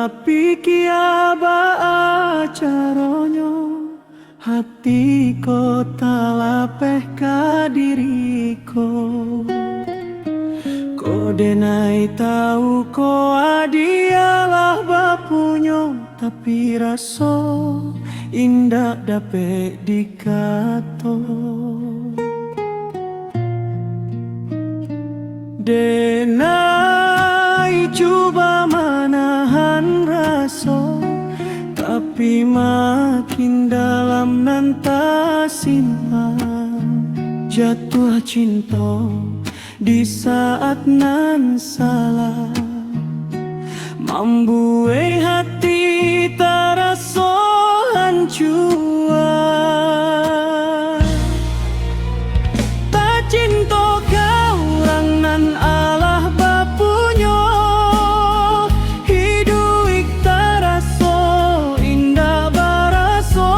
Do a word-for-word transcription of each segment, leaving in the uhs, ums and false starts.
Pikia baa caronyo, hati ko talapeh ka diri ko. Ko denai tau ko adiak lah bapunyo, tapi raso indak dapek dikato. Denai cuba manahan raso, tapi makin dalam nan tasimpan. Jatuah cinto di saat nan salah, mambuek hati taraso hancua. Tacinto ka urang nan alah bapunyo, iduik taraso indak baraso,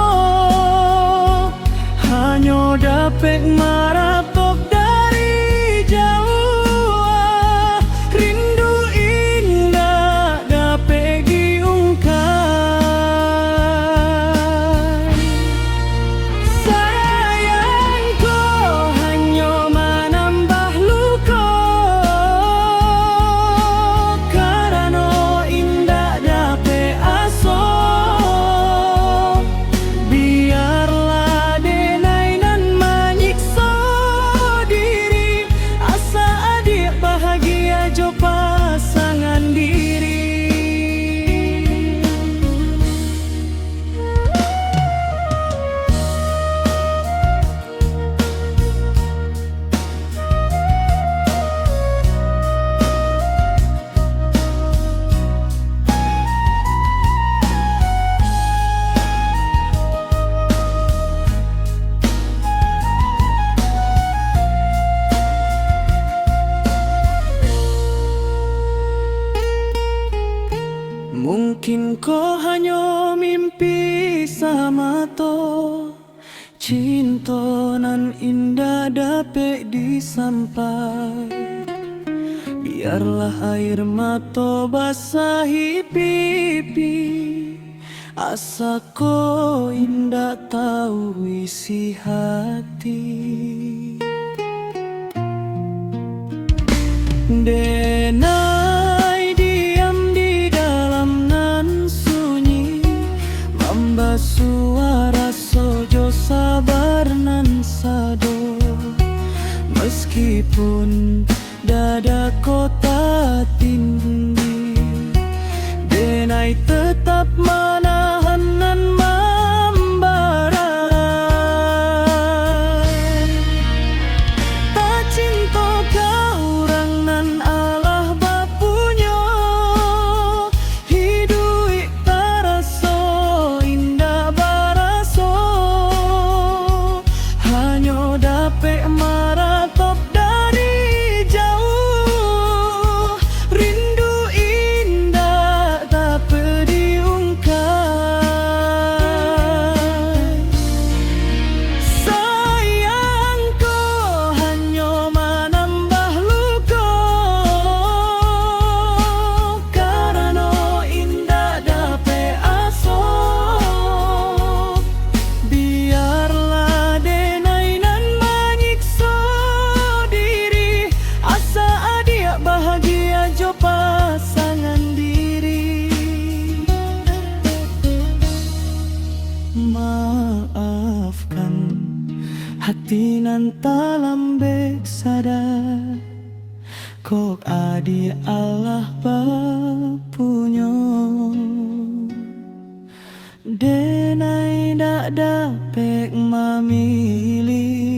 hanyo dapek maratop dari jauah, rindu indak dapek diungkai. Sayang ko hanyo manambah luko, karano indak dapek aso. Biarlah denai nan manyikso diri, asa adiak bahagia jo pasangan diri. Mungkin ko hanyo mimpi samato, cinto nan indak dapek disampai. Biarlah air mato basahi pipi, asa ko indak tau isi hati. Denai diam di dalam nan sunyi, mambasuah raso jo sabar nan sado. Meskipun dada ko tatindih, denai tetap manahan nan mambara. Tacinto ka urang nan alah bapunyo, iduik taraso indak baraso, hanyo dapek maratop dari jauah, rindu indak dapek diungkai. Sayang ko hanyo manambah luko, karano indak dapek aso. Biarlah denai nan manyikso diri, asa adiak bahagia jo pasangan diri. Maafkan hati nan talambek sadar, kok adiak alah bapunyo. Denai dak dapek mamilih,